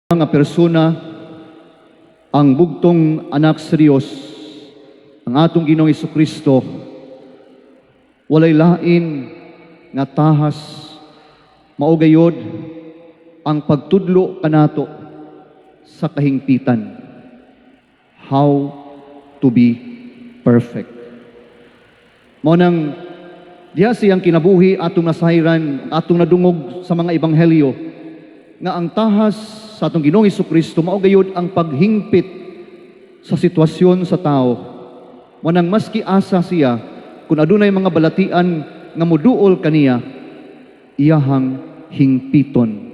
Nga persona, ang bugtong anak sa Dios, ang atong Ginoong Kristo, walay lain nga tahas, mao gayod ang pagtudlo kanato sa kahingpitan. How to be perfect. Mao nang diha siyang kinabuhi, atong nasayran, atong nadungog sa mga ebanghelyo nga ang tahas sa atong Ginoong Kristo mao gayud ang paghingpit sa sitwasyon sa tao. Mao nang maski asa siya, kung adunay mga balatian nga muduol kaniya, iyahang hingpiton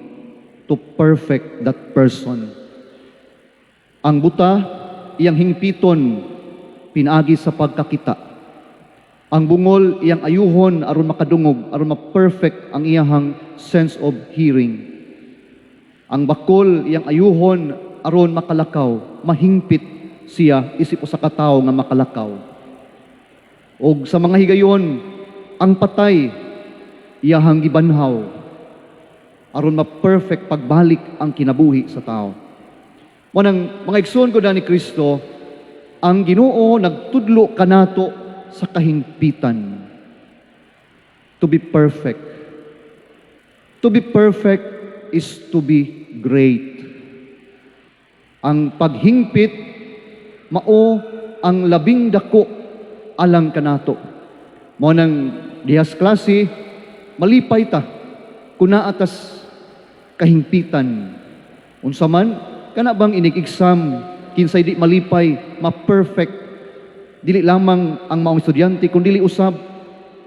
to perfect that person. Ang buta, iyang hingpiton pinaagi sa pagkakita. Ang bungol, iyang ayuhon aron makadungog, aron ma-perfect ang iyahang sense of hearing. Ang bakol, iyang ayuhon aron makalakaw, mahingpit siya isip usa ka tawo nga makalakaw. Og sa mga higayon, ang patay, iyahang gibanhaw aron ma-perfect pagbalik ang kinabuhi sa tao. Mao nang, mga igsoon ko ni Kristo, ang Ginoo nagtudlo kanato sa kahingpitan. To be perfect. To be perfect is to be great. Ang paghingpit mao ang labing dako alang kanato. Mao nang dihas klase, malipay ta kung naa tas kahingpitan. Unsa man kana bang inig-exam, kinsay di malipay ma-perfect? Dili lamang ang maong estudyante kun dili usab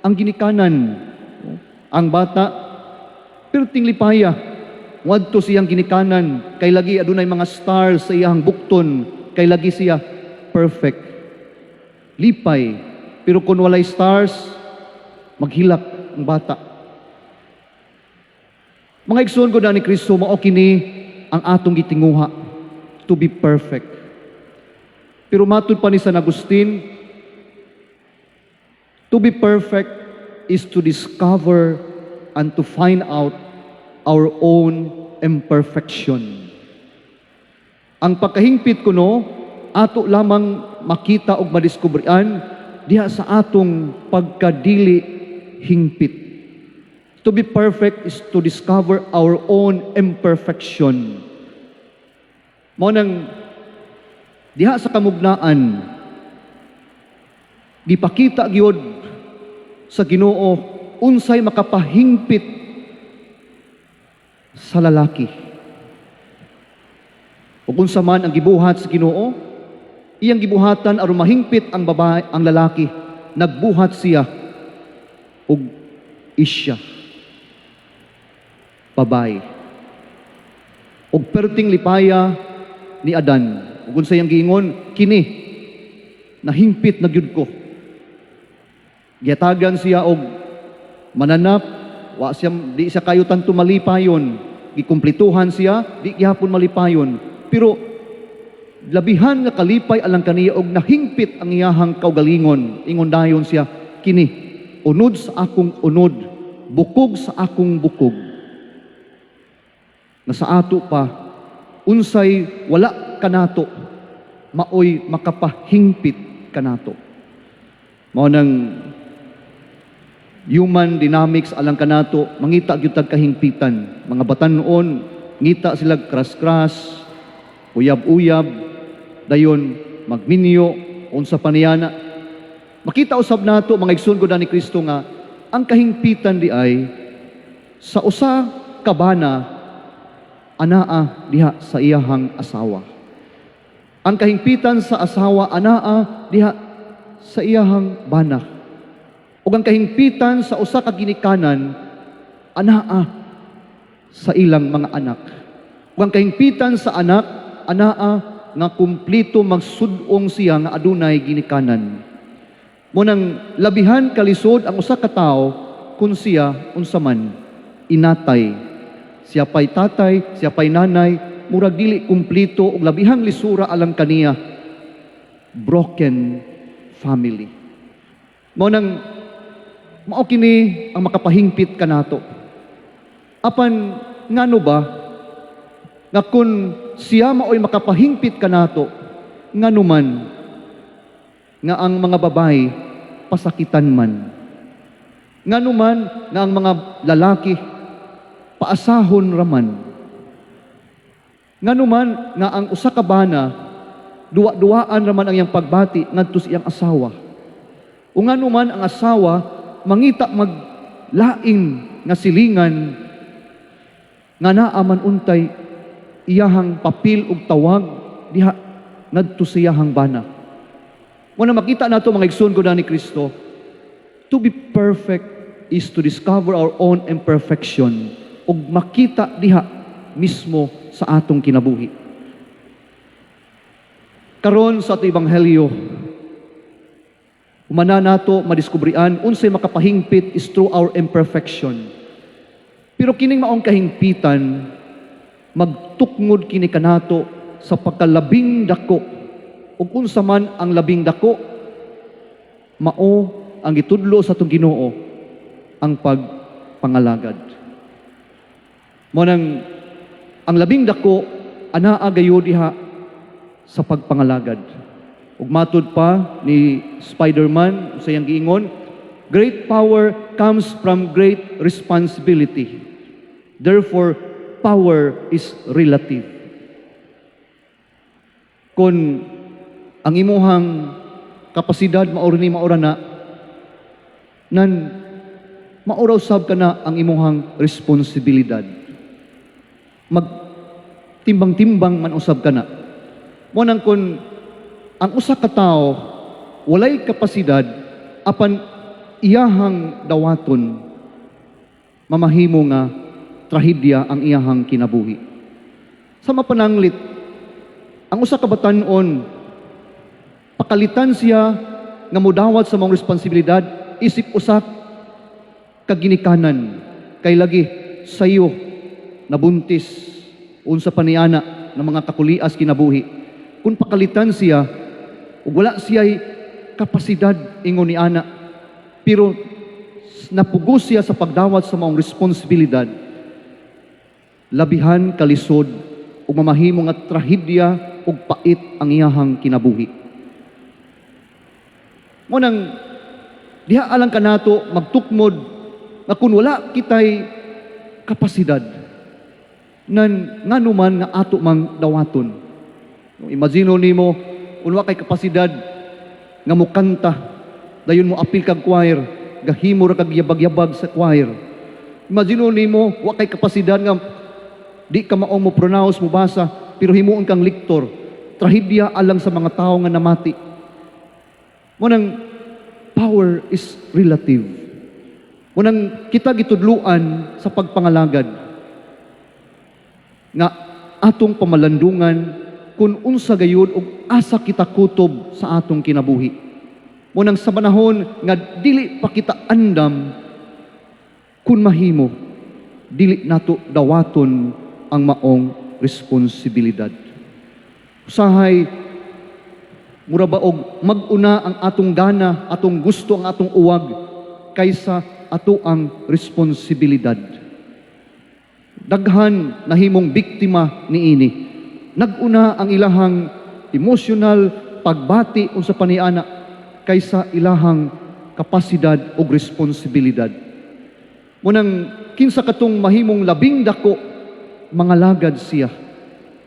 ang ginikanan. Ang bata, perting lipaya ngadto siyang ginikanan kay lagi adunay mga stars sa iyang bukton, kay lagi siya perfect. Lipay. Pero kung walay stars, maghilak ang bata. Mga igsoon ko ni Kristo, mao kini ang atong gitinguha, to be perfect. Pero matud pa ni San Agustin, to be perfect is to discover and to find out our own imperfection. Ang pagkahingpit kuno, ato lamang makita og madiskubrian diha sa atong pagkadili hingpit. To be perfect is to discover our own imperfection. Mao nang diha sa kamugnaan, gipakita gyud sa Ginoo unsay makapahingpit sa lalaki. Ug unsa man ang gibuhat sa Ginoo, iyang gibuhatan aron mahingpit ang babae, ang lalaki. Nagbuhat siya og isya. Babae. Og perting lipaya ni Adan. Ug unsa iyang giingon, "Kini nahingpit na gyud ko." Gihatagan siya og mananap, wa siya, di siya kayo tanto malipayon. Gikumplituhan siya, di gihapon malipayon. Pero labihan nga kalipay alang kaniya og nahingpit ang iyahang kaugalingon. Ingon dayon siya, "Kini unod sa akong unod, bukog sa akong bukog." Na sa ato pa, unsay wala kanato, maoy makapahingpit kanato. Mao nang human dynamics alang kanato, mangita gyud tag kahingpitan. Mga batan-on, ngita sila crush-crush, uyab-uyab, dayon magminyo, unsa pa niya na. Makita usab nato, mga igsoon ko ni Kristo, nga ang kahingpitan di ay sa usa ka bana, anaa diha sa iyahang asawa. Ang kahingpitan sa asawa, anaa diha sa iyahang bana. Ug ang kahingpitan sa usa ka ginikanan, anaa sa ilang mga anak. Ug ang kahingpitan sa anak, anaa nga kumplito magsud-ong siya nga adunay ginikanan. Mao nang labihan kalisod ang usa ka tawo kung siya unsa man inatay. Siya pa'y tatay, siya pa'y nanay, murag dili kumplito ug labihang lisura alang kaniya. Broken family. Mao nang mao kini ang makapahingpit kanato. Apan ngano ba Nga kung siya maoy makapahingpit kanato, nganuman nga ang mga babae pasakitan man? Nganuman nga ang mga lalaki paasahon raman? Nganuman nga ang usa ka bana duwa-duwaan raman ang iyang pagbati ngadto sa iyang asawa? O nganuman ang asawa mangita maglain nga silingan nga naa man untay iyahang papel ug tawag diha ngadto sa iyahang bana? Mao na makita nato, mga igsoon ko ni Kristo, to be perfect is to discover our own imperfection ug makita diha mismo sa atong kinabuhi. Karon sa ato ebanghelyo, humana nato madiskubrian unsay makapahingpit is through our imperfection. Pero kining maong kahingpitan, magtukngod kini kanato sa pagkalabing dako. Ug unsa man ang labing dako? Mao ang gitudlo sa atong Ginoo, ang pagpangalagad. Mao nang ang labing dako anaa gayud diha sa pagpangalagad. Ug matud pa ni Spider-Man sa iyang giingon, "Great power comes from great responsibility. Therefore, power is relative." Kung ang imuhang kapasidad maura ni maura na, nan maura usab kana ang imuhang responsibilidad. Magtimbang-timbang man usab kana. Mao nang kung ang usa ka tawo walay kapasidad apan iyahang dawaton, mamahimo nga trahedya ang iyahang kinabuhi. Sa mapananglit, ang usa ka batan-on, pakalitan siya nga mudawat sa mga responsibilidad isip usa ka ginikanan kay lagi sayo nabuntis, unsa pa niana ng mga kakulias kinabuhi. Kung pakalitan siya ug wala siya'y kapasidad ingon ni ana, pero napugos siya sa pagdawat sa maong responsibilidad, labihan kalisod ug mamahimo nga trahedya ug pait ang iyahang kinabuhi. Mao nang diha alang kanato magtukmod nga kung wala kitay kapasidad, nan nganuman nga ato mang dawaton? Imagine nimo kung wa kay kapasidad nga mukanta, dayon mo apil kag choir, gahimo ra kag yabag-yabag sa choir. Imagine nimo wa kay kapasidad nga di ka maong mo pronounce, mo basa, pero himuon kang lektor. Trahedya alang sa mga tao nga namati. Mao nang power is relative. Mao nang kita gitudluan sa pagpangalagad nga atong pamalandungan kung unsa gayud ug asa kita kutob sa atong kinabuhi. Mao nang sa panahon nga dili pa kita andam, kun mahimo, dili nato dawaton ang maong responsibilidad. Usahay mura ba og mag-una ang atong gana, atong gusto, ang atong uwag kaysa ato ang responsibilidad. Daghan nahimong biktima niini. Nag-una ang ilahang emotional pagbati unsa paniana kaysa ilahang kapasidad o responsibilidad. Mao nang kinsa katong mahimong labing dako, mangalagad siya.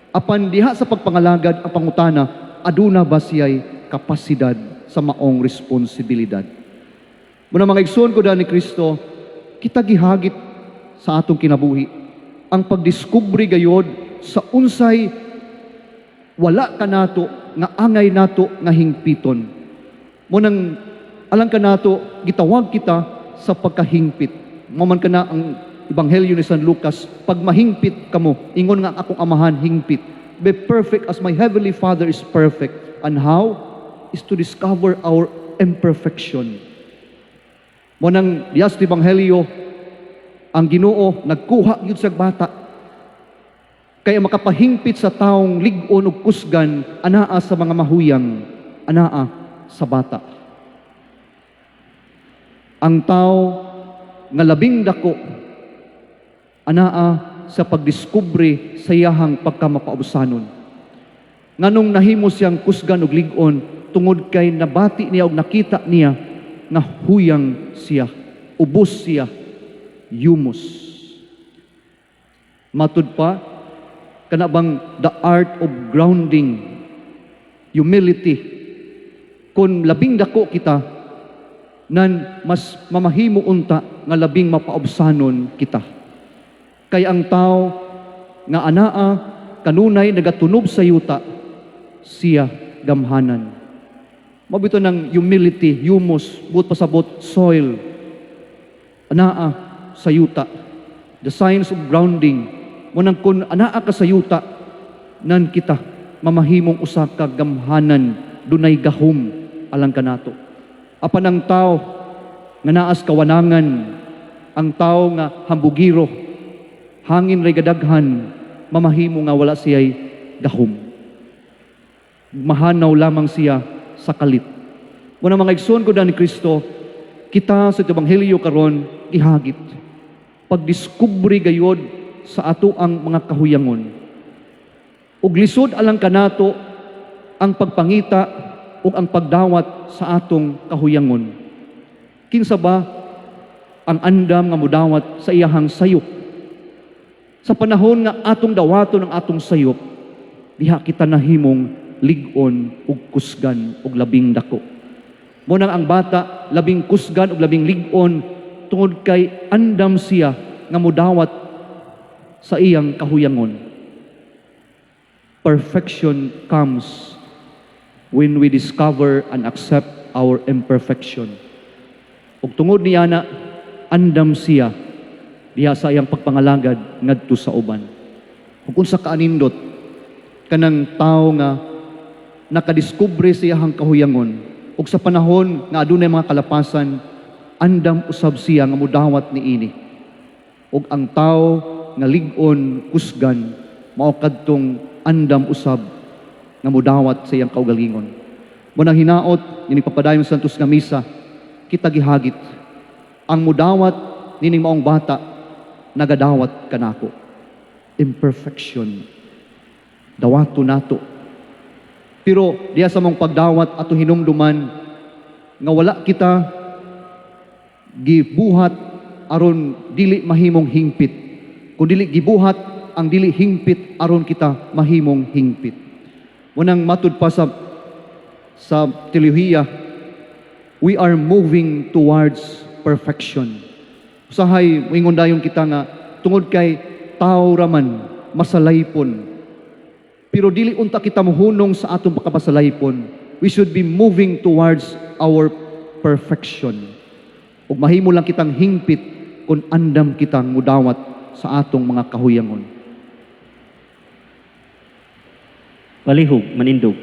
Apan diha sa pagpangalagad, ang pangutana, aduna ba siya'y kapasidad sa maong responsibilidad? Mao na, mga igsoon ko ni Kristo, kita gihagit sa atong kinabuhi ang pagdiskubre gayod sa unsay wala kanato nga angay nato nga hingpiton. Mao nang alang kanato, gitawag kita sa pagkahingpit. Mao man kana ang Ebanghelyo ni San Lucas, "Pag mahingpit kamo, ingon nga ang akong amahan hingpit." Be perfect as my heavenly Father is perfect. And how? Is to discover our imperfection. Mao nang diha sa Ebanghelyo, ang Ginoo nagkuha gyud sa bata. Kaya makapahingpit sa taong lig-on ug kusgan anaa sa mga mahuyang, anaa sa bata. Ang tao nga labing dako anaa sa pagdiskubre sa iyahang pagkamapaubsanon. Nganong nahimo siyang kusgan ug lig-on? Tungod kay nabati niya og nakita niya nga huyang siya, ubos siya, yumos. Matud pa, kana bang the art of grounding, humility, kung labing dako kita, nan mas mamahimo unta nga labing mapaubsanon kita. Kay ang tao nga anaa kanunay nagatunob sa yuta, siya gamhanan. Mao bitaw ng humility, humus, buot pasabot, soil, anaa sa yuta. The science of grounding, mao nang kung anaa ka sa yuta, nan kita mamahimong usa ka gamhanan, dunay gahom alang kanato. Apan ang tao nga naas kawanangan, ang tao nga hambugiro, hangin ray gadaghan, mamahimo nga wala siya'y gahom. Mahanaw lamang siya sa kalit. Muna, mga igsoon ko ni Kristo, kita sa Ebanghelyo karon gihagit pagdiskubre gayod sa ato ang mga kahuyangon. Ug lisod alang kanato ang pagpangita ug ang pagdawat sa atong kahuyangon. Kinsa ba ang andam nga mudawat sa iyahang sayop? Sa panahon nga atong dawaton ang atong sayop, diha kita nahimong lig-on ug kusgan ug labing dako. Mao nang ang bata labing kusgan ug labing lig-on tungod kay andam siya nga mudawat sa iyang kahuyangon. Perfection comes when we discover and accept our imperfection. Ug tungod niya na andam siya diha sa iyang pagpangalagad ngadto sa uban. Ug unsa kaanindot kanang tao nga nakadiskubre sa iyang kahuyangon ug sa panahon nga adunay mga kalapasan, andam usab siya nga mudawat niini. Ug ang tao nga lig-on, kusgan, mao kadtong andam usab nga mudawat sa iyang kaugalingon. Mao nang hinaot nining papadayon sa Santos nga Misa, kita gihagit ang mudawat nining maong bata, nagadawat kanako. Imperfection, dawato nato. Pero diya sa mong pagdawat, ato hinumduman nga wala kita gibuhat aron dili mahimong hingpit, kun dili gibuhat ang dili hingpit aron kita mahimong hingpit. Mao nang matud pa sa teolohiya, we are moving towards perfection. Usahay moingon dayon kita nga tungod kay tao raman, masalaypon. Pero dili unta kita mohunong sa atong pagkapasalaypon. We should be moving towards our perfection. Ug mahimo lang kitang hingpit kung andam kitang mudawat sa atong mga kahuyangon. Palihog, manindog.